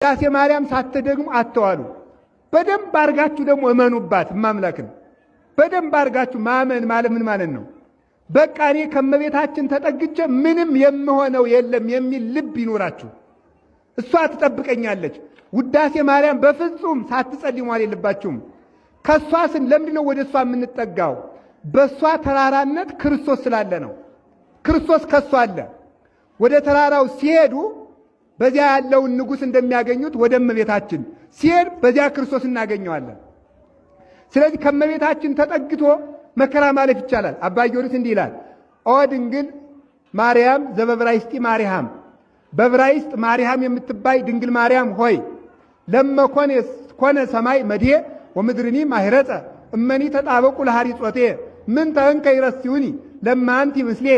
ውዳሴ ማርያም ሳትደግሙ አትዋሉ። በደንብ አርጋችሁ ደግሞ እመኑባት። እማምላክን በደንብ አርጋችሁ ማመን ማለት ምን ማለት ነው? በቃ እኔ ከመቤታችን ተጠግቼ ምንም የምሆነው የለም የሚል ልብ ይኖራችሁ። እሷ ትጠብቀኛለች። ውዳሴ ማርያም በፍጹም ሳትጸልዩ መዋል የለባችሁም። ከእሷ ስን ለምንድን ነው ወደ እሷ የምንጠጋው? በእሷ ተራራነት ክርስቶስ ስላለ ነው። ክርስቶስ ከእሷ አለ። ወደ ተራራው ሲሄዱ በዚያ ያለውን ንጉሥ እንደሚያገኙት ወደ እመቤታችን ሲሄድ በዚያ ክርስቶስ እናገኘዋለን። ስለዚህ ከእመቤታችን ተጠግቶ መከራ ማለፍ ይቻላል። አባ ጊዮርጊስ እንዲህ ይላል፣ ኦ ድንግል ማርያም ዘበዕብራይስጢ ማርያም፣ በዕብራይስጥ ማርያም የምትባይ ድንግል ማርያም ሆይ ለመ ኮነ ሰማይ መድሄ ወምድርኒ ማህረጸ እመኒ ተጣበቁ ለሐሪጾቴ ምን ተንከ ይረስዩኒ ለማ አንቲ ምስሌ።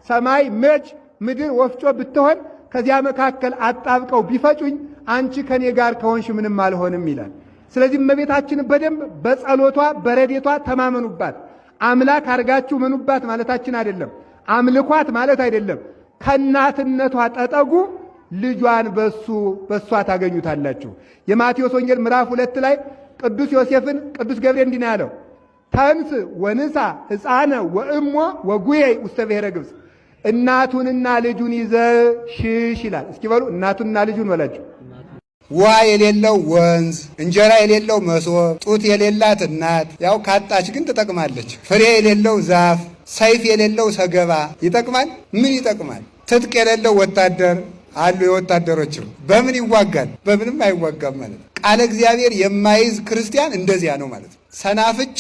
ሰማይ መች ምድር ወፍጮ ብትሆን ከዚያ መካከል አጣብቀው ቢፈጩኝ አንቺ ከኔ ጋር ከሆንሽ ምንም አልሆንም ይላል። ስለዚህ እመቤታችን በደንብ በጸሎቷ በረዴቷ ተማመኑባት። አምላክ አድርጋችሁ መኑባት ማለታችን አይደለም። አምልኳት ማለት አይደለም። ከእናትነቷ ጠጠጉ፣ ልጇን በሱ በሷ ታገኙታላችሁ። የማቴዎስ ወንጌል ምዕራፍ 2 ላይ ቅዱስ ዮሴፍን ቅዱስ ገብርኤል እንዲህ ነው ያለው፣ ተንስ ወንሳ ሕፃነ ወእሞ ወጉየይ ውስተ ብሔረ ግብፅ፣ እናቱንና ልጁን ይዘ ሽሽ ይላል። እስኪ በሉ እናቱንና ልጁን በላችሁ። ውሃ የሌለው ወንዝ፣ እንጀራ የሌለው መሶብ፣ ጡት የሌላት እናት ያው ካጣች ግን ትጠቅማለች። ፍሬ የሌለው ዛፍ፣ ሰይፍ የሌለው ሰገባ ይጠቅማል? ምን ይጠቅማል? ትጥቅ የሌለው ወታደር አሉ። የወታደሮችም በምን ይዋጋል? በምንም አይዋጋም ማለት ነው። ቃለ እግዚአብሔር የማይዝ ክርስቲያን እንደዚያ ነው ማለት ነው። ሰናፍጭ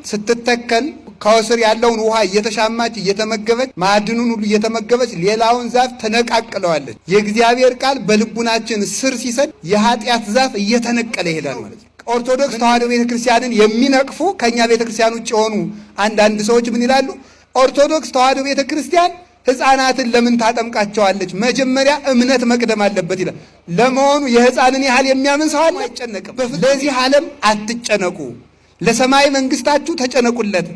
ስትተከል ከስር ያለውን ውሃ እየተሻማች እየተመገበች፣ ማዕድኑን ሁሉ እየተመገበች ሌላውን ዛፍ ተነቃቅለዋለች። የእግዚአብሔር ቃል በልቡናችን ስር ሲሰድ የኃጢአት ዛፍ እየተነቀለ ይሄዳል ማለት ነው። ኦርቶዶክስ ተዋሕዶ ቤተክርስቲያንን የሚነቅፉ ከእኛ ቤተክርስቲያን ውጭ የሆኑ አንዳንድ ሰዎች ምን ይላሉ? ኦርቶዶክስ ተዋሕዶ ቤተክርስቲያን ሕፃናትን ለምን ታጠምቃቸዋለች? መጀመሪያ እምነት መቅደም አለበት ይላል። ለመሆኑ የሕፃንን ያህል የሚያምን ሰው አለ? አይጨነቅም። ለዚህ ዓለም አትጨነቁ፣ ለሰማይ መንግስታችሁ ተጨነቁለት።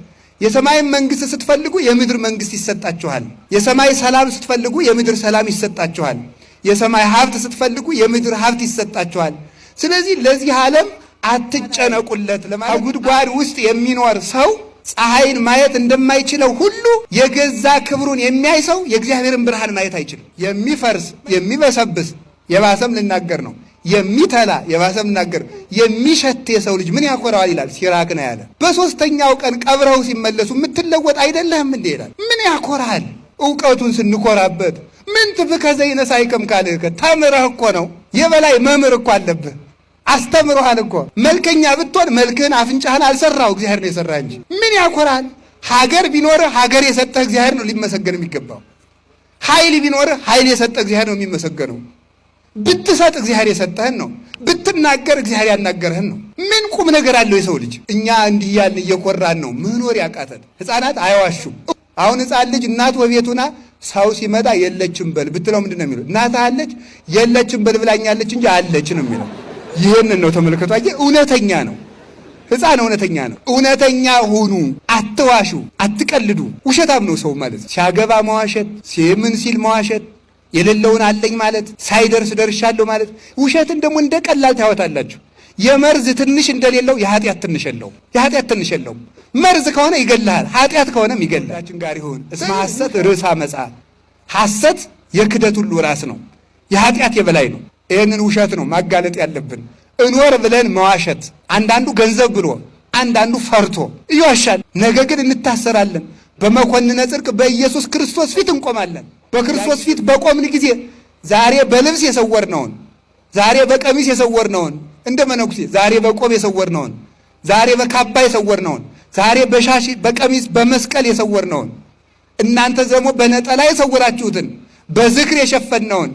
የሰማይ መንግስት ስትፈልጉ የምድር መንግስት ይሰጣችኋል። የሰማይ ሰላም ስትፈልጉ የምድር ሰላም ይሰጣችኋል። የሰማይ ሀብት ስትፈልጉ የምድር ሀብት ይሰጣችኋል። ስለዚህ ለዚህ ዓለም አትጨነቁለት። ለማለት ጉድጓድ ውስጥ የሚኖር ሰው ፀሐይን ማየት እንደማይችለው ሁሉ የገዛ ክብሩን የሚያይ ሰው የእግዚአብሔርን ብርሃን ማየት አይችልም። የሚፈርስ የሚበሰብስ የባሰም ልናገር ነው፣ የሚተላ የባሰም ልናገር፣ የሚሸት የሰው ልጅ ምን ያኮራዋል ይላል ሲራክ ነው ያለ። በሶስተኛው ቀን ቀብረው ሲመለሱ የምትለወጥ አይደለህም እንዴ ይላል። ምን ያኮራል? እውቀቱን ስንኮራበት ምን ትብከ ዘይነሳይከም ካልህ ተምረህ እኮ ነው። የበላይ መምህር እኮ አለብህ። አስተምሮሃል እኮ። መልከኛ ብትሆን መልክህን አፍንጫህን አልሰራው እግዚአብሔር ነው የሰራ እንጂ ምን ያኮራል? ሀገር ቢኖርህ ሀገር የሰጠህ እግዚአብሔር ነው ሊመሰገን የሚገባው። ኃይል ቢኖርህ ኃይል የሰጠህ እግዚአብሔር ነው የሚመሰገነው። ብትሰጥ እግዚአብሔር የሰጠህን ነው። ብትናገር እግዚአብሔር ያናገርህን ነው። ምን ቁም ነገር አለው የሰው ልጅ? እኛ እንዲህ እያልን እየኮራን ነው መኖር ያቃተን። ሕፃናት አይዋሹም። አሁን ሕፃን ልጅ እናቱ በቤቱና ሰው ሲመጣ የለችም በል ብትለው ምንድን ነው የሚለው? እናትህ አለች የለችም በል ብላኛለች እንጂ አለች ነው የሚለው። ይህንን ነው ተመልከቱ። አየህ፣ እውነተኛ ነው ሕፃን፣ እውነተኛ ነው። እውነተኛ ሁኑ፣ አትዋሹ፣ አትቀልዱ። ውሸታም ነው ሰው ማለት ሲያገባ መዋሸት፣ ምን ሲል መዋሸት፣ የሌለውን አለኝ ማለት፣ ሳይደርስ ደርሻለሁ ማለት። ውሸትን ደግሞ እንደ ቀላል ታወታላችሁ። የመርዝ ትንሽ እንደሌለው የኃጢአት ትንሽ የለውም። የኃጢአት ትንሽ የለውም። መርዝ ከሆነ ይገልሃል፣ ኃጢአት ከሆነም ይገልሃል። ጋር ይሁን እስመ ሐሰት ርእሳ መጽአ፣ ሐሰት የክደት ሁሉ ራስ ነው፣ የኃጢአት የበላይ ነው። ይህንን ውሸት ነው ማጋለጥ ያለብን። እኖር ብለን መዋሸት፣ አንዳንዱ ገንዘብ ብሎ አንዳንዱ ፈርቶ ይዋሻል። ነገ ግን እንታሰራለን። በመኮንነ ጽድቅ በኢየሱስ ክርስቶስ ፊት እንቆማለን። በክርስቶስ ፊት በቆምን ጊዜ ዛሬ በልብስ የሰወርነውን፣ ዛሬ በቀሚስ የሰወርነውን እንደ መነኩሴ፣ ዛሬ በቆብ የሰወርነውን፣ ዛሬ በካባ የሰወርነውን፣ ዛሬ በሻሽ በቀሚስ በመስቀል የሰወርነውን፣ እናንተ ደግሞ በነጠላ የሰወራችሁትን፣ በዝክር የሸፈንነውን፣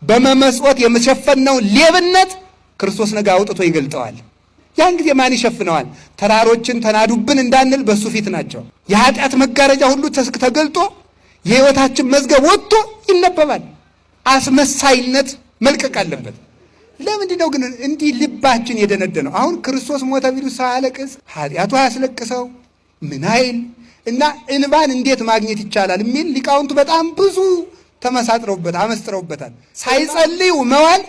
በመመስወት የሸፈንነውን ሌብነት ክርስቶስ ነገ አውጥቶ ይገልጠዋል። ያን ጊዜ ማን ይሸፍነዋል? ተራሮችን ተናዱብን እንዳንል በእሱ ፊት ናቸው። የኃጢአት መጋረጃ ሁሉ ተገልጦ የሕይወታችን መዝገብ ወጥቶ ይነበባል። አስመሳይነት መልቀቅ አለበት። ለምንድን ነው ግን እንዲህ ልባችን የደነደነው? አሁን ክርስቶስ ሞተ ቢሉ ሰው አያለቅስ፣ ኃጢአቱ አያስለቅሰው ምን አይል እና እንባን እንዴት ማግኘት ይቻላል የሚል ሊቃውንቱ በጣም ብዙ ተመሳጥረውበት አመስጥረውበታል። ሳይጸልዩ መዋል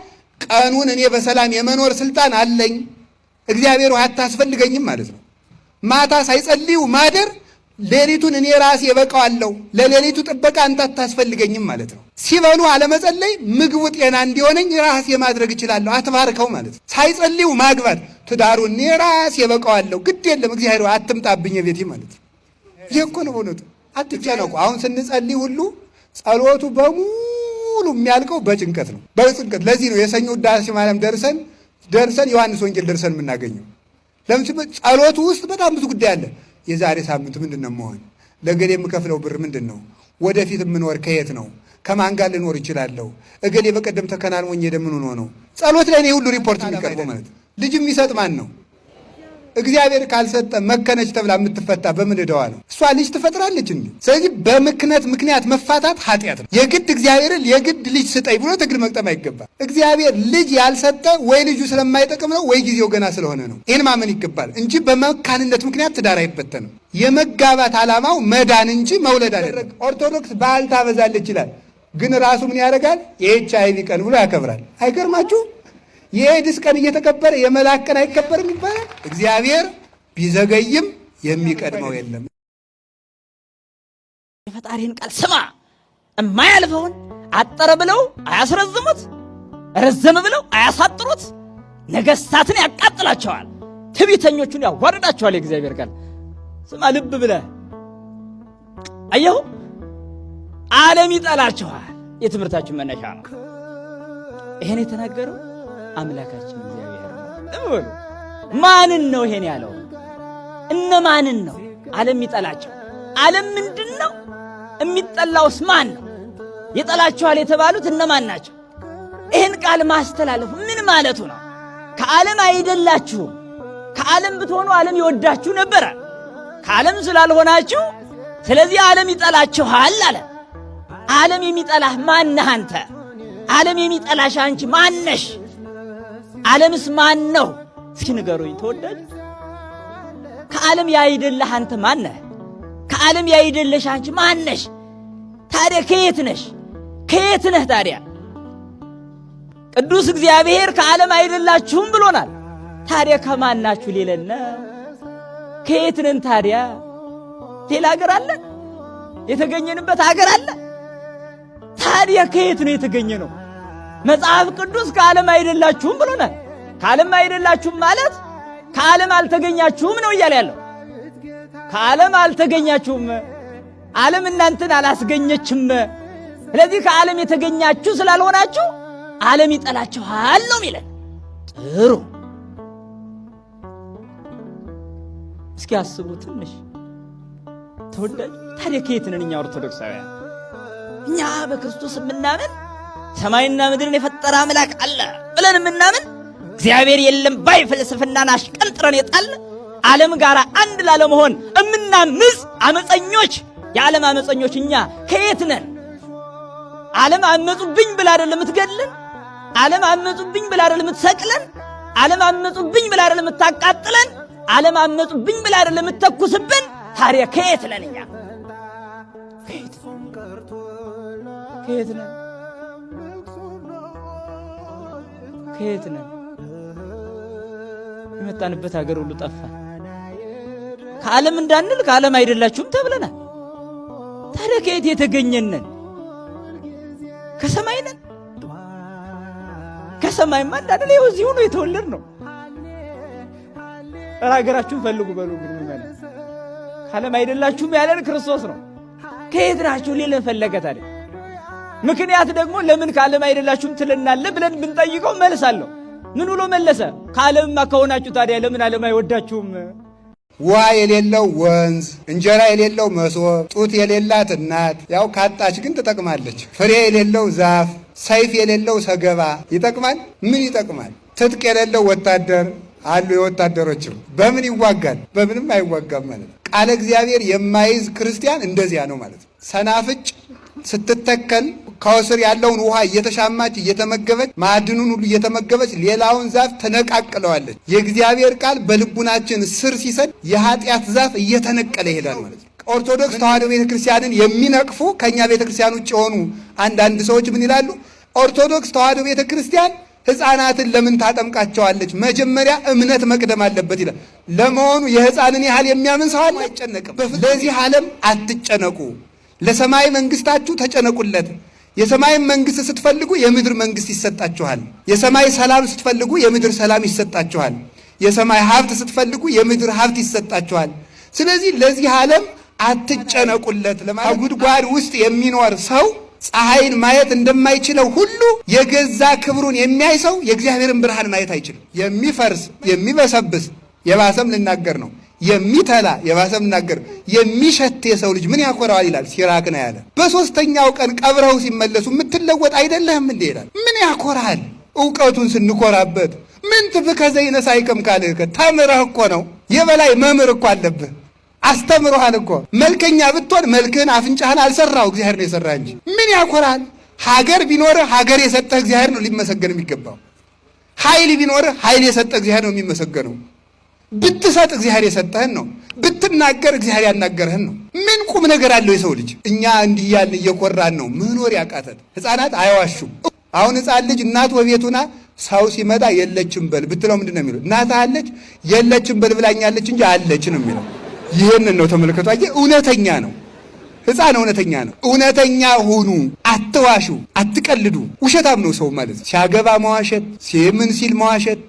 ቀኑን እኔ በሰላም የመኖር ስልጣን አለኝ፣ እግዚአብሔር ሆይ አታስፈልገኝም ማለት ነው። ማታ ሳይጸልዩ ማደር ሌሊቱን እኔ ራሴ እበቃዋለሁ፣ ለሌሊቱ ጥበቃ አንተ አታስፈልገኝም ማለት ነው። ሲበሉ አለመጸለይ ምግቡ ጤና እንዲሆነኝ ራሴ ማድረግ እችላለሁ፣ አትባርከው ማለት ነው። ሳይጸልዩ ማግባት ትዳሩን እኔ ራሴ እበቃዋለሁ፣ ግድ የለም እግዚአብሔር አትምጣብኝ ቤቴ ማለት ነው። ይህ እኮ ነው በእውነቱ። አትጨነቁ። አሁን ስንጸልይ ሁሉ ጸሎቱ በሙሉ የሚያልቀው በጭንቀት ነው፣ በጭንቀት። ለዚህ ነው የሰኞ ውዳሴ ማርያም ደርሰን ደርሰን ዮሐንስ ወንጌል ደርሰን የምናገኘው። ለምን ጸሎቱ ውስጥ በጣም ብዙ ጉዳይ አለ። የዛሬ ሳምንት ምንድን ነው መሆን? ለገሌ የምከፍለው ብር ምንድን ነው? ወደፊት የምኖር ከየት ነው? ከማን ጋር ልኖር እችላለሁ? እገሌ በቀደም ተከናንሞኝ ሄደ፣ ምን ሆኖ ነው? ጸሎት ላይ ነው ሁሉ ሪፖርት የሚቀርበው ማለት ነው። ልጅ የሚሰጥ ማን ነው? እግዚአብሔር ካልሰጠ መከነች ተብላ የምትፈታ በምን ዕዳዋ ነው? እሷ ልጅ ትፈጥራለች እንዴ? ስለዚህ በምክነት ምክንያት መፋታት ኃጢአት ነው። የግድ እግዚአብሔርን የግድ ልጅ ስጠኝ ብሎ ትግል መቅጠም አይገባም። እግዚአብሔር ልጅ ያልሰጠ ወይ ልጁ ስለማይጠቅም ነው ወይ ጊዜው ገና ስለሆነ ነው። ይህን ማመን ይገባል እንጂ በመካንነት ምክንያት ትዳር አይበተንም። የመጋባት ዓላማው መዳን እንጂ መውለድ አይደለም። ኦርቶዶክስ ባህል ታበዛለች ይላል፣ ግን ራሱ ምን ያደርጋል? የኤች አይ ቪ ቀን ብሎ ያከብራል። አይገርማችሁ? የኤድስ ቀን እየተከበረ የመልአክ ቀን አይከበርም ይባላል። እግዚአብሔር ቢዘገይም የሚቀድመው የለም። የፈጣሪን ቃል ስማ። እማያልፈውን አጠረ ብለው አያስረዝሙት፣ ረዘመ ብለው አያሳጥሩት። ነገሥታትን ያቃጥላቸዋል፣ ትዕቢተኞቹን ያዋርዳቸዋል። የእግዚአብሔር ቃል ስማ፣ ልብ ብለህ አየሁ። ዓለም ይጠላችኋል። የትምህርታችን መነሻ ነው። ይሄን የተናገረው አምላካችን እግዚአብሔር ነው። ማንን ነው ይሄን ያለው? እነማንን ነው ዓለም ይጠላቸው? ዓለም ምንድን ነው? የሚጠላውስ ማን ነው? ይጠላቸዋል የተባሉት እነማን ናቸው? ይህን ቃል ማስተላለፉ ምን ማለቱ ነው? ከዓለም አይደላችሁም። ከዓለም ብትሆኑ ዓለም ይወዳችሁ ነበረ። ከዓለም ስላልሆናችሁ ስለዚህ ዓለም ይጠላችኋል አለ። ዓለም የሚጠላህ ማነህ አንተ? ዓለም የሚጠላሽ አንቺ ማነሽ? ዓለምስ ማን ነው? እስኪ ንገሩኝ ተወዳጅ። ከዓለም ያይደለህ አንተ ማነህ? ከዓለም ያይደለሽ አንቺ ማነሽ? ታዲያ ከየት ነሽ? ከየት ነህ ታዲያ? ቅዱስ እግዚአብሔር ከዓለም አይደላችሁም ብሎናል። ታዲያ ከማናችሁ ሊለን ነው? ከየት ነን ታዲያ? ሌላ አገር አለ? የተገኘንበት አገር አለ? ታዲያ ከየት ነው የተገኘ ነው? መጽሐፍ ቅዱስ ከዓለም አይደላችሁም ብሎናል። ከዓለም አይደላችሁም ማለት ከዓለም አልተገኛችሁም ነው እያለ ያለው። ከዓለም አልተገኛችሁም፣ ዓለም እናንተን አላስገኘችም። ስለዚህ ከዓለም የተገኛችሁ ስላልሆናችሁ ዓለም ይጠላችኋል ነው የሚለን። ጥሩ፣ እስኪ አስቡ ትንሽ ተወዳጅ። ታዲያ ከየት ነን እኛ ኦርቶዶክሳውያን? እኛ በክርስቶስ የምናምን ሰማይና ምድርን የፈጠረ አምላክ አለ ብለን የምናምን፣ እግዚአብሔር የለም ባይ ፍልስፍናን አሽቀንጥረን የጣልን፣ ዓለም ጋር አንድ ላለመሆን እምናምፅ አመፀኞች፣ የዓለም አመፀኞች እኛ ከየት ነን? ዓለም አመፁብኝ ብላ አይደለም የምትገድልን? ዓለም አመፁብኝ ብላ አይደለም የምትሰቅለን? ዓለም አመፁብኝ ብላ አይደለም የምታቃጥለን? ዓለም አመፁብኝ ብላ አይደለም የምትተኩስብን? ታዲያ ከየት ነን እኛ? ከየት ከየት ነን? ከየት ነን? የመጣንበት ሀገር ሁሉ ጠፋ። ከዓለም እንዳንል ከዓለም አይደላችሁም ተብለናል። ታዲያ ከየት የተገኘነን? ከሰማይ ነን? ከሰማይማ እንዳንል ይኸው እዚሁ ነው የተወለድነው። ኧረ ሀገራችሁን ፈልጉ በሉ እንግዲህ ምዕመናን። ከዓለም አይደላችሁም ያለን ክርስቶስ ነው። ከየት ናችሁ ሊለን ፈለገ ታዲያ? ምክንያት ደግሞ ለምን ከዓለም አይደላችሁም ትለናለህ ብለን ብንጠይቀው መልስ አለው። ምን ብሎ መለሰ? ከዓለምማ ከሆናችሁ ታዲያ ለምን ዓለም አይወዳችሁም? ውሃ የሌለው ወንዝ፣ እንጀራ የሌለው መሶብ፣ ጡት የሌላት እናት፣ ያው ካጣች ግን ትጠቅማለች። ፍሬ የሌለው ዛፍ፣ ሰይፍ የሌለው ሰገባ ይጠቅማል? ምን ይጠቅማል? ትጥቅ የሌለው ወታደር አሉ። የወታደሮችም በምን ይዋጋል? በምንም አይዋጋም ማለት ነው። ቃለ እግዚአብሔር የማይዝ ክርስቲያን እንደዚያ ነው ማለት ነው። ሰናፍጭ ስትተከል ከስር ያለውን ውሃ እየተሻማች እየተመገበች፣ ማዕድኑን ሁሉ እየተመገበች ሌላውን ዛፍ ተነቃቅለዋለች። የእግዚአብሔር ቃል በልቡናችን ስር ሲሰድ የኃጢአት ዛፍ እየተነቀለ ይሄዳል ማለት ነው። ኦርቶዶክስ ተዋሕዶ ቤተክርስቲያንን የሚነቅፉ ከእኛ ቤተክርስቲያን ውጭ የሆኑ አንዳንድ ሰዎች ምን ይላሉ? ኦርቶዶክስ ተዋሕዶ ቤተክርስቲያን ሕፃናትን ለምን ታጠምቃቸዋለች? መጀመሪያ እምነት መቅደም አለበት ይላል። ለመሆኑ የሕፃንን ያህል የሚያምን ሰው አለ? አይጨነቅም። ለዚህ ዓለም አትጨነቁ፣ ለሰማይ መንግስታችሁ ተጨነቁለት። የሰማይ መንግስት ስትፈልጉ የምድር መንግስት ይሰጣችኋል። የሰማይ ሰላም ስትፈልጉ የምድር ሰላም ይሰጣችኋል። የሰማይ ሀብት ስትፈልጉ የምድር ሀብት ይሰጣችኋል። ስለዚህ ለዚህ ዓለም አትጨነቁለት። ለማለት ጉድጓድ ውስጥ የሚኖር ሰው ፀሐይን ማየት እንደማይችለው ሁሉ የገዛ ክብሩን የሚያይ ሰው የእግዚአብሔርን ብርሃን ማየት አይችልም። የሚፈርስ የሚበሰብስ የባሰም ልናገር ነው፣ የሚተላ የባሰም ልናገር፣ የሚሸት የሰው ልጅ ምን ያኮራዋል ይላል ሲራክ ነው ያለ። በሦስተኛው ቀን ቀብረው ሲመለሱ የምትለወጥ አይደለህም እንዴ ይላል። ምን ያኮራል? እውቀቱን ስንኮራበት ምን ትብከ ዘይነሳይከም ካልህ ተምረህ እኮ ነው። የበላይ መምህር እኮ አለብህ። አስተምሮሃል እኮ። መልከኛ ብትሆን መልክህን አፍንጫህን አልሰራው እግዚአብሔር ነው የሰራ እንጂ ምን ያኮራል? ሀገር ቢኖርህ ሀገር የሰጠህ እግዚአብሔር ነው ሊመሰገን የሚገባው። ኃይል ቢኖርህ ኃይል የሰጠህ እግዚአብሔር ነው የሚመሰገነው። ብትሰጥ እግዚአብሔር የሰጠህን ነው። ብትናገር እግዚአብሔር ያናገርህን ነው። ምን ቁም ነገር አለው የሰው ልጅ? እኛ እንዲህ እያልን እየኮራን ነው መኖር ያቃተን። ሕፃናት አይዋሹም። አሁን ሕፃን ልጅ እናት ወቤቱና ሰው ሲመጣ የለችም በል ብትለው ምንድን ነው የሚለው? እናት አለች የለችም በል ብላኛለች እንጂ አለች ነው የሚለው። ይህንን ነው ተመልከቱ። አየህ፣ እውነተኛ ነው ሕፃን፣ እውነተኛ ነው። እውነተኛ ሁኑ፣ አትዋሹ፣ አትቀልዱ። ውሸታም ነው ሰው ማለት ሲያገባ መዋሸት፣ ምን ሲል መዋሸት፣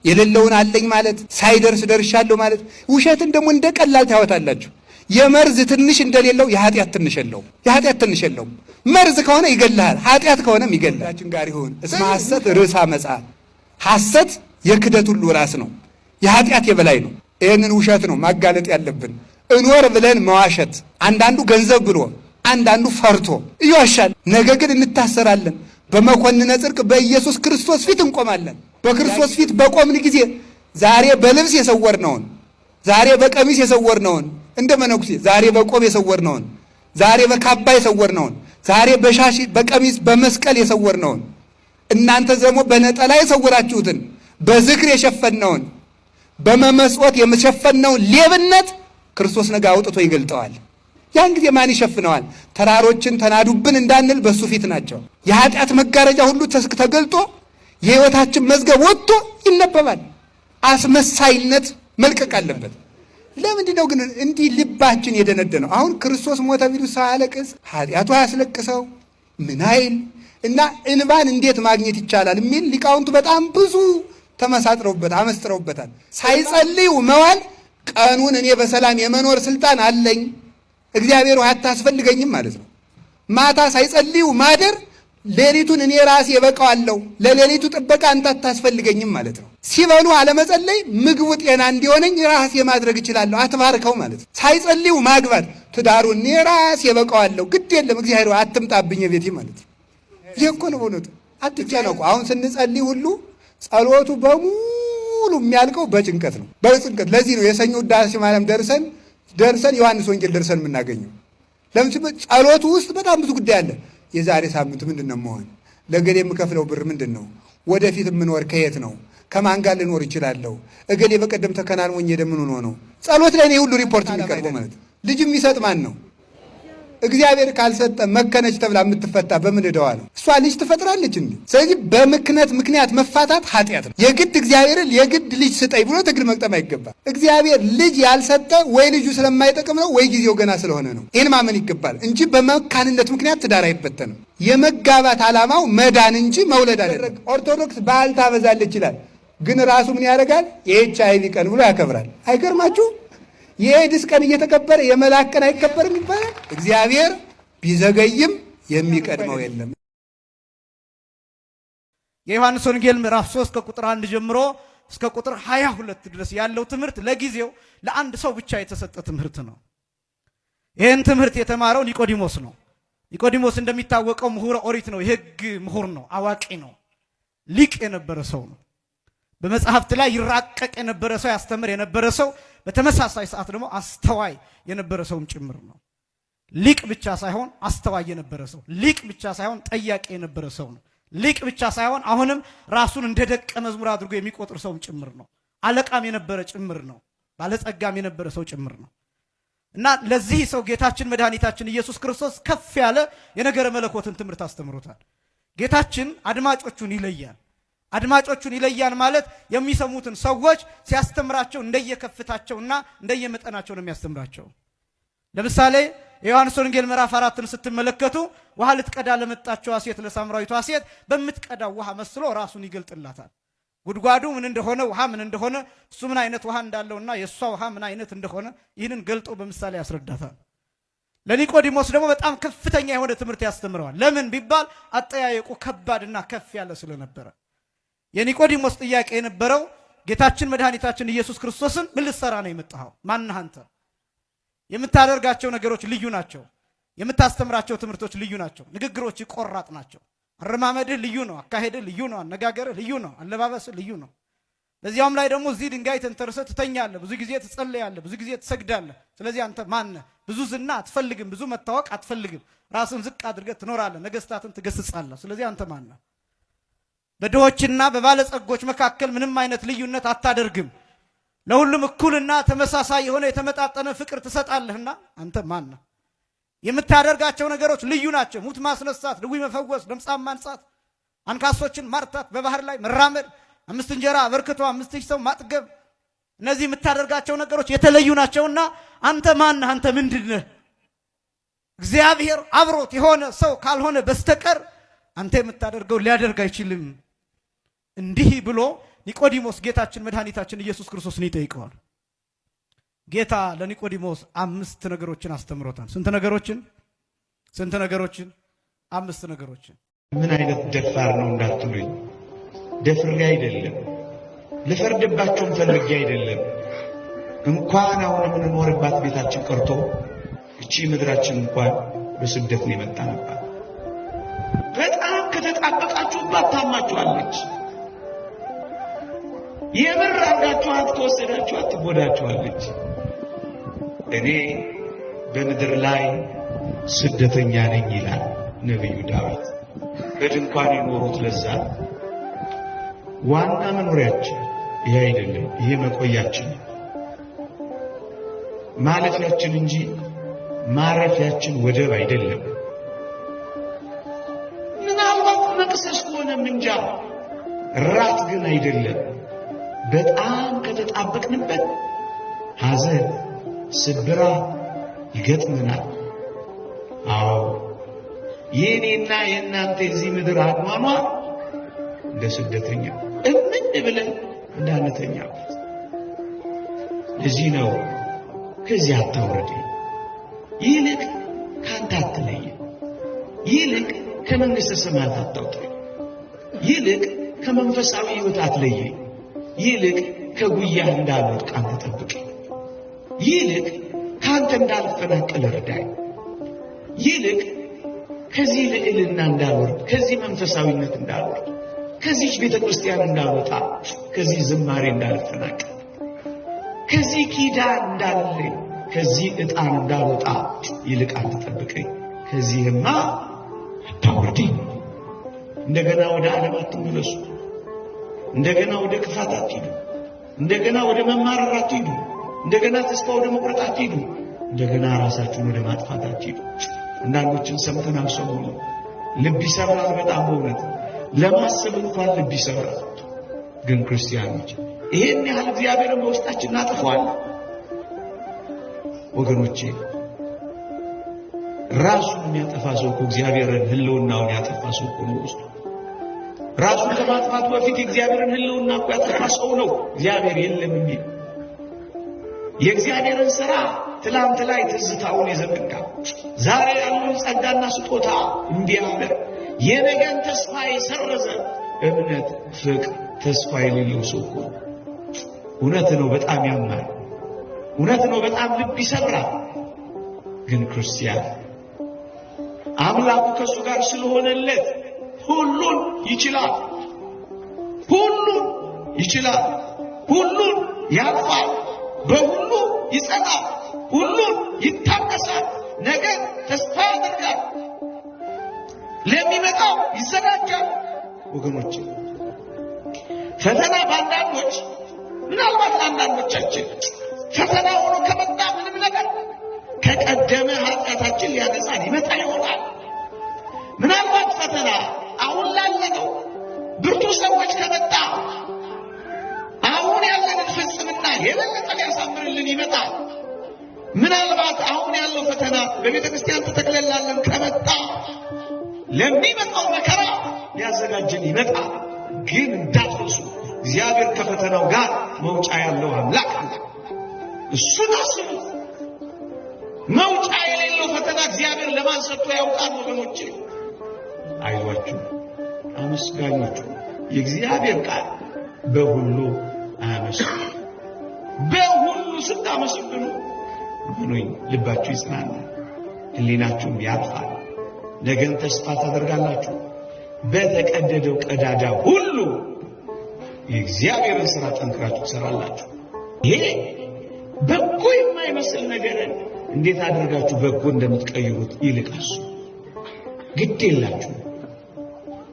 የሌለውን አለኝ ማለት፣ ሳይደርስ ደርሻለሁ ማለት። ውሸትን ደግሞ እንደ ቀላል ታወታላችሁ። የመርዝ ትንሽ እንደሌለው የኃጢአት ትንሽ የለውም። የኃጢአት ትንሽ የለውም። መርዝ ከሆነ ይገልሃል፣ ኃጢአት ከሆነም ይገልሃል። ጋር ይሁን እስመ ሐሰት ርእሳ መጽአ። ሐሰት የክደት ሁሉ ራስ ነው፣ የኃጢአት የበላይ ነው። ይህንን ውሸት ነው ማጋለጥ ያለብን። እኖር ብለን መዋሸት፣ አንዳንዱ ገንዘብ ብሎ አንዳንዱ ፈርቶ ይዋሻል። ነገ ግን እንታሰራለን። በመኮንነ ጽድቅ በኢየሱስ ክርስቶስ ፊት እንቆማለን። በክርስቶስ ፊት በቆምን ጊዜ ዛሬ በልብስ የሰወርነውን፣ ዛሬ በቀሚስ የሰወርነውን እንደ መነኩሴ፣ ዛሬ በቆብ የሰወርነውን፣ ዛሬ በካባ የሰወርነውን፣ ዛሬ በሻሽ በቀሚስ በመስቀል የሰወርነውን፣ እናንተ ደግሞ በነጠላ የሰወራችሁትን፣ በዝክር የሸፈንነውን፣ በመመስወት የሸፈንነውን ሌብነት ክርስቶስ ነገ አውጥቶ ይገልጠዋል። ያን ጊዜ ማን ይሸፍነዋል? ተራሮችን ተናዱብን እንዳንል በሱ ፊት ናቸው። የኃጢአት መጋረጃ ሁሉ ተገልጦ የሕይወታችን መዝገብ ወጥቶ ይነበባል። አስመሳይነት መልቀቅ አለበት። ለምንድን ነው ግን እንዲህ ልባችን የደነደነው? አሁን ክርስቶስ ሞተ ቢሉ ሰው አያለቅስ፣ ኃጢአቱ አያስለቅሰው ምን አይል እና እንባን እንዴት ማግኘት ይቻላል የሚል ሊቃውንቱ በጣም ብዙ ተመሳጥረውበት አመስጥረውበታል። ሳይጸልዩ መዋል ቀኑን እኔ በሰላም የመኖር ስልጣን አለኝ እግዚአብሔር ሆይ አታስፈልገኝም ማለት ነው። ማታ ሳይጸልዩ ማደር ሌሊቱን እኔ ራሴ እበቃዋለሁ፣ ለሌሊቱ ጥበቃ አንተ አታስፈልገኝም ማለት ነው። ሲበሉ አለመጸለይ ምግቡ ጤና እንዲሆነኝ ራሴ ማድረግ እችላለሁ፣ አትባርከው ማለት ነው። ሳይጸልዩ ማግባት ትዳሩን እኔ ራሴ እበቃዋለሁ፣ ግድ የለም እግዚአብሔር ሆይ አትምጣብኝ ቤቴ ማለት ነው። ይህ እኮ ነው በእውነቱ። አትጨነቁ። አሁን ስንጸልይ ሁሉ ጸሎቱ በሙሉ የሚያልቀው በጭንቀት ነው፣ በጭንቀት። ለዚህ ነው የሰኞ ውዳሴ ማርያም ደርሰን ደርሰን ዮሐንስ ወንጌል ደርሰን የምናገኘው። ለምን ጸሎቱ ውስጥ በጣም ብዙ ጉዳይ አለ። የዛሬ ሳምንት ምንድን ነው መሆን? ለገሌ የምከፍለው ብር ምንድን ነው? ወደፊት የምኖር ከየት ነው? ከማን ጋር ልኖር ይችላለሁ? እገሌ በቀደም ተከናንሞኝ ሄደ፣ ምን ሆኖ ነው? ጸሎት ላይ ነው ሁሉ ሪፖርት የሚቀርበው ማለት ነው። ልጅ የሚሰጥ ማን ነው? እግዚአብሔር ካልሰጠ መከነች ተብላ የምትፈታ በምን ዕዳዋ ነው? እሷ ልጅ ትፈጥራለች እንዴ? ስለዚህ በምክነት ምክንያት መፋታት ኃጢአት ነው። የግድ እግዚአብሔርን የግድ ልጅ ስጠኝ ብሎ ትግል መቅጠም አይገባም። እግዚአብሔር ልጅ ያልሰጠ ወይ ልጁ ስለማይጠቅም ነው ወይ ጊዜው ገና ስለሆነ ነው። ይህን ማመን ይገባል እንጂ በመካንነት ምክንያት ትዳር አይበተንም። የመጋባት ዓላማው መዳን እንጂ መውለድ አይደለም። ኦርቶዶክስ ባህል ታበዛለች ይላል፣ ግን ራሱ ምን ያደርጋል? የኤች አይ ቪ ቀን ብሎ ያከብራል። አይገርማችሁ? የኤድስ ቀን እየተከበረ የመልአክ ቀን አይከበርም ይባላል። እግዚአብሔር ቢዘገይም የሚቀድመው የለም። የዮሐንስ ወንጌል ምዕራፍ 3 ከቁጥር 1 ጀምሮ እስከ ቁጥር 22 ድረስ ያለው ትምህርት ለጊዜው ለአንድ ሰው ብቻ የተሰጠ ትምህርት ነው። ይህን ትምህርት የተማረው ኒቆዲሞስ ነው። ኒቆዲሞስ እንደሚታወቀው ምሁረ ኦሪት ነው። የሕግ ምሁር ነው። አዋቂ ነው። ሊቅ የነበረ ሰው ነው። በመጽሐፍት ላይ ይራቀቅ የነበረ ሰው፣ ያስተምር የነበረ ሰው፣ በተመሳሳይ ሰዓት ደግሞ አስተዋይ የነበረ ሰውም ጭምር ነው። ሊቅ ብቻ ሳይሆን አስተዋይ የነበረ ሰው፣ ሊቅ ብቻ ሳይሆን ጠያቂ የነበረ ሰው ነው። ሊቅ ብቻ ሳይሆን አሁንም ራሱን እንደ ደቀ መዝሙር አድርጎ የሚቆጥር ሰውም ጭምር ነው። አለቃም የነበረ ጭምር ነው። ባለጸጋም የነበረ ሰው ጭምር ነው። እና ለዚህ ሰው ጌታችን መድኃኒታችን ኢየሱስ ክርስቶስ ከፍ ያለ የነገረ መለኮትን ትምህርት አስተምሮታል። ጌታችን አድማጮቹን ይለያል። አድማጮቹን ይለያል ማለት የሚሰሙትን ሰዎች ሲያስተምራቸው እንደየከፍታቸውና እንደየመጠናቸው ነው የሚያስተምራቸው። ለምሳሌ የዮሐንስ ወንጌል ምዕራፍ 4ን ስትመለከቱ ውሃ ልትቀዳ ለመጣችዋ ሴት፣ ለሳምራዊቷ ሴት በምትቀዳው ውሃ መስሎ ራሱን ይገልጥላታል። ጉድጓዱ ምን እንደሆነ፣ ውሃ ምን እንደሆነ፣ እሱ ምን አይነት ውሃ እንዳለውና የእሷ ውሃ ምን አይነት እንደሆነ ይህንን ገልጦ በምሳሌ ያስረዳታል። ለኒቆዲሞስ ደግሞ በጣም ከፍተኛ የሆነ ትምህርት ያስተምረዋል። ለምን ቢባል አጠያየቁ ከባድና ከፍ ያለ ስለነበረ። የኒቆዲሞስ ጥያቄ የነበረው ጌታችን መድኃኒታችን ኢየሱስ ክርስቶስን ምን ልትሰራ ነው የመጣኸው? ማነህ አንተ? የምታደርጋቸው ነገሮች ልዩ ናቸው። የምታስተምራቸው ትምህርቶች ልዩ ናቸው። ንግግሮች ቆራጥ ናቸው። አረማመድህ ልዩ ነው። አካሄድህ ልዩ ነው። አነጋገርህ ልዩ ነው። አለባበስህ ልዩ ነው። በዚያውም ላይ ደግሞ እዚህ ድንጋይ ተንተርሰህ ትተኛለህ። ብዙ ጊዜ ትጸልያለህ። ብዙ ጊዜ ትሰግዳለህ። ስለዚህ አንተ ማነህ? ብዙ ዝና አትፈልግም። ብዙ መታወቅ አትፈልግም። ራስን ዝቅ አድርገህ ትኖራለህ። ነገስታትን ትገስጻለህ። ስለዚህ አንተ ማነህ? በድሆችና በባለጸጎች መካከል ምንም አይነት ልዩነት አታደርግም። ለሁሉም እኩልና ተመሳሳይ የሆነ የተመጣጠነ ፍቅር ትሰጣለህና አንተ ማነህ? የምታደርጋቸው ነገሮች ልዩ ናቸው። ሙት ማስነሳት፣ ድውይ መፈወስ፣ ለምጻም ማንጻት፣ አንካሶችን ማርታት፣ በባህር ላይ መራመድ፣ 5 እንጀራ አበርክቶ 5000 ሰው ማጥገብ፣ እነዚህ የምታደርጋቸው ነገሮች የተለዩ ናቸውና አንተ ማነህ? አንተ ምንድነህ? እግዚአብሔር አብሮት የሆነ ሰው ካልሆነ በስተቀር አንተ የምታደርገው ሊያደርግ አይችልም። እንዲህ ብሎ ኒቆዲሞስ ጌታችን መድኃኒታችን ኢየሱስ ክርስቶስን ይጠይቀዋል። ጌታ ለኒቆዲሞስ 5 ነገሮችን አስተምሮታል። ስንት ነገሮችን? ስንት ነገሮችን? 5 ነገሮችን። ምን አይነት ደፋር ነው እንዳትሉኝ፣ ደፍሬ አይደለም፣ ልፈርድባቸውም ፈልጌ አይደለም። እንኳን አሁን የምንኖርባት ቤታችን ቀርቶ እቺ ምድራችን እንኳን በስደት ነው የመጣንባት። በጣም ከተጣበቃችሁባት ታማችኋለች። የምር አድርጋችኋት ከወሰዳችኋት ትጎዳችኋለች። እኔ በምድር ላይ ስደተኛ ነኝ ይላል ነቢዩ ዳዊት። በድንኳን የኖሩት ለዛ ዋና መኖሪያችን ይሄ አይደለም፣ ይሄ መቆያችን ማለፊያችን እንጂ ማረፊያችን ወደብ አይደለም። ምናልባት መቅሰስ ከሆነ እንጃ፣ ራት ግን አይደለም። በጣም ከተጣበቅንበት ሐዘን፣ ስብራት ይገጥመናል። አዎ የኔና የእናንተ የዚህ ምድር አኗኗር እንደ ስደተኛ እምን ብለን እንዳንተኛበት። ለዚህ ነው ከዚህ አታውርደኝ፣ ይልቅ ካንተ አትለየኝ፣ ይልቅ ከመንግሥተ ሰማያት አታውጣኝ፣ ይልቅ ከመንፈሳዊ ሕይወት አትለየኝ፣ ይልቅ ከጉያህ እንዳልወድቅ አንተ ጠብቀኝ፣ ይልቅ ካንተ እንዳልፈናቀል እርዳኝ፣ ይልቅ ከዚህ ልዕልና እንዳልወርድ፣ ከዚህ መንፈሳዊነት እንዳልወርድ፣ ከዚህች ቤተ ክርስቲያን እንዳልወጣ፣ ከዚህ ዝማሬ እንዳልፈናቀል፣ ከዚህ ኪዳን እንዳልለይ፣ ከዚህ ዕጣን እንዳልወጣ ይልቅ አንተ ጠብቀኝ፣ ከዚህማ አታውርደኝ። እንደገና ወደ ዓለም አትመለሱ፣ እንደገና ወደ ክፋት አትሂዱ፣ እንደገና ወደ መማረር አትሂዱ፣ እንደገና ተስፋ ወደ መቁረጥ አትሂዱ፣ እንደገና ራሳችሁን ወደ ማጥፋት አትሂዱ። አንዳንዶችን ሰምተናል ሰሞኑን። ልብ ይሰብራል በጣም በእውነት ለማሰብ እንኳን ልብ ይሰብራል። ግን ክርስቲያኖች ይሄን ያህል እግዚአብሔርን በውስጣችን እናጠፋዋለን? ወገኖቼ ራሱን የሚያጠፋ ሰው እኮ እግዚአብሔርን ሕልውናውን ያጠፋ ሰው እኮ ነው። ውስጡ ራሱን ከማጥፋቱ በፊት የእግዚአብሔርን ሕልውና እኮ ያጠፋ ሰው ነው። እግዚአብሔር የለም የሚል የእግዚአብሔርን ሥራ ትላንት ላይ ትዝታውን የዘነጋ፣ ዛሬ ያለውን ጸጋና ስጦታ እምቢ ያለ፣ የነገን ተስፋ የሰረዘ፣ እምነት፣ ፍቅር፣ ተስፋ የሌለው ሰው እኮ ነው። እውነት ነው፣ በጣም ያማል። እውነት ነው፣ በጣም ልብ ይሰብራል። ግን ክርስቲያን አምላኩ ከሱ ጋር ስለሆነለት ሁሉን ይችላል። ሁሉን ይችላል። ሁሉን ያልፋል። በሁሉ ይጸናል። ሁሉን ይታገሳል። ነገ ተስፋ ያደርጋል። ለሚመጣው ይዘጋጃል። ወገኖች ፈተና በአንዳንዶች ምናልባት ለአንዳንዶቻችን ፈተና ሆኖ ከመጣ ምንም ነገር ከቀደመ ኃጢአታችን ሊያነጻን ይመጣ ይሆናል። ምናልባት ፈተና አሁን ላለነው ብርቱ ለብርቱ ሰዎች ከመጣ አሁን ያለንን ፍጽምና የበለጠ ሊያሳምርልን ይመጣል። ምናልባት አሁን ያለው ፈተና በቤተ ክርስቲያን ተተክለላለን ከመጣ ለሚመጣው መከራ ሊያዘጋጀን ይመጣል። ግን እንዳትረሱ እግዚአብሔር ከፈተናው ጋር መውጫ ያለው አምላክ ነው። እሱን አስቡ። መውጫ የሌለው ፈተና እግዚአብሔር ለማን ሰጥቶ ያውቃል? ወገኖቼ አይዟችሁ፣ አመስጋኞቹ የእግዚአብሔር ቃል በሁሉ አመስግኑ። በሁሉ ስታመሰግኑ ምኑኝ ልባችሁ ይጽናናል፣ ሕሊናችሁም ያርፋል። ነገን ተስፋ ታደርጋላችሁ። በተቀደደው ቀዳዳ ሁሉ የእግዚአብሔርን ሥራ ጠንክራችሁ ትሰራላችሁ። ይሄ በጎ የማይመስል ነገርን እንዴት አድርጋችሁ በጎ እንደምትቀይሩት ይልቃሱ ግድ የላችሁ።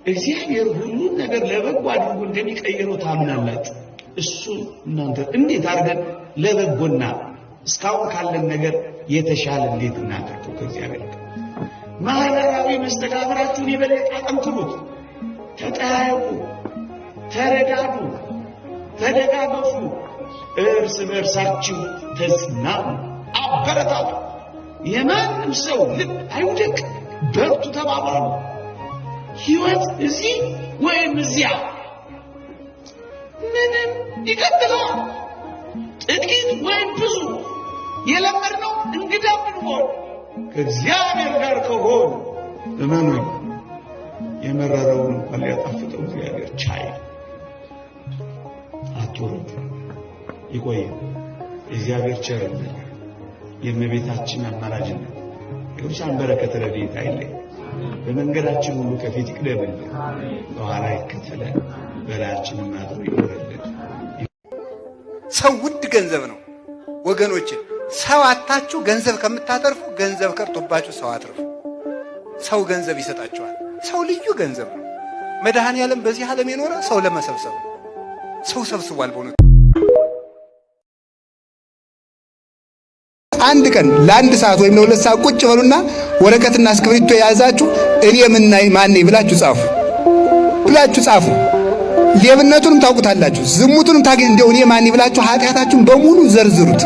እግዚአብሔር ሁሉን ነገር ለበጎ አድርጎ እንደሚቀይረው ታምናላችሁ። እሱ እናንተ እንዴት አድርገን ለበጎና እስካሁን ካለን ነገር የተሻለ እንዴት እናደርገው? ከእግዚአብሔር ጋር ማህበራዊ መስተጋብራችሁን የበለጠ አጠንክሩት። ተጠያየቁ፣ ተረዳዱ፣ ተደጋገፉ፣ እርስ በእርሳችሁ ተጽናኑ፣ አበረታቱ። የማንም ሰው ልብ አይውደቅ። በርቱ፣ ተባባሉ። ሕይወት እዚህ ወይም እዚያ ምንም ይቀጥላል። ጥቂት ወይም ብዙ የለመድነው እንግዳ ብንሆን ከእግዚአብሔር ጋር ከሆን እመኑኝ የመረረውን እንኳን ሊያጣፍጠው እግዚአብሔር ቻይ። አትወረዱ፣ ይቆየ። የእግዚአብሔር ቸርነት፣ የእመቤታችን አማላጅነት፣ የቅዱሳን በረከት ረድኤት አይለይ። በመንገዳችን ሁሉ ከፊት ይቅደምልን፣ በኋላ ይከተለን፣ በላያችንም አድሮ ይኖርልን። ሰው ውድ ገንዘብ ነው ወገኖች። ሰው አታችሁ ገንዘብ ከምታተርፉ ገንዘብ ቀርቶባችሁ ሰው አትርፉ። ሰው ገንዘብ ይሰጣችኋል። ሰው ልዩ ገንዘብ ነው። መድኃኔ ዓለም በዚህ ዓለም የኖረ ሰው ለመሰብሰብ ነው። ሰው ሰብስቧል። በእውነቱ አንድ ቀን ለአንድ ሰዓት ወይም ለሁለት ሰዓት ቁጭ በሉና ወረቀትና እስክሪብቶ የያዛችሁ እኔ ምን ማን ብላችሁ ጻፉ ብላችሁ ጻፉ። ሌብነቱንም ታውቁታላችሁ፣ ዝሙቱንም ታገኝ እንደው እኔ ማን ብላችሁ ኃጢአታችሁን በሙሉ ዘርዝሩት፣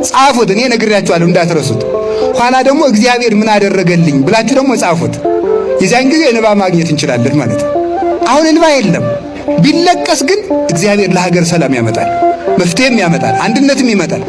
ጻፉት። እኔ ነግሬያችኋለሁ እንዳትረሱት። ኋላ ደግሞ እግዚአብሔር ምን አደረገልኝ ብላችሁ ደግሞ ጻፉት። የዚያን ጊዜ እንባ ማግኘት እንችላለን ማለት ነው። አሁን እንባ የለም። ቢለቀስ ግን እግዚአብሔር ለሀገር ሰላም ያመጣል፣ መፍትሄም ያመጣል፣ አንድነትም ይመጣል።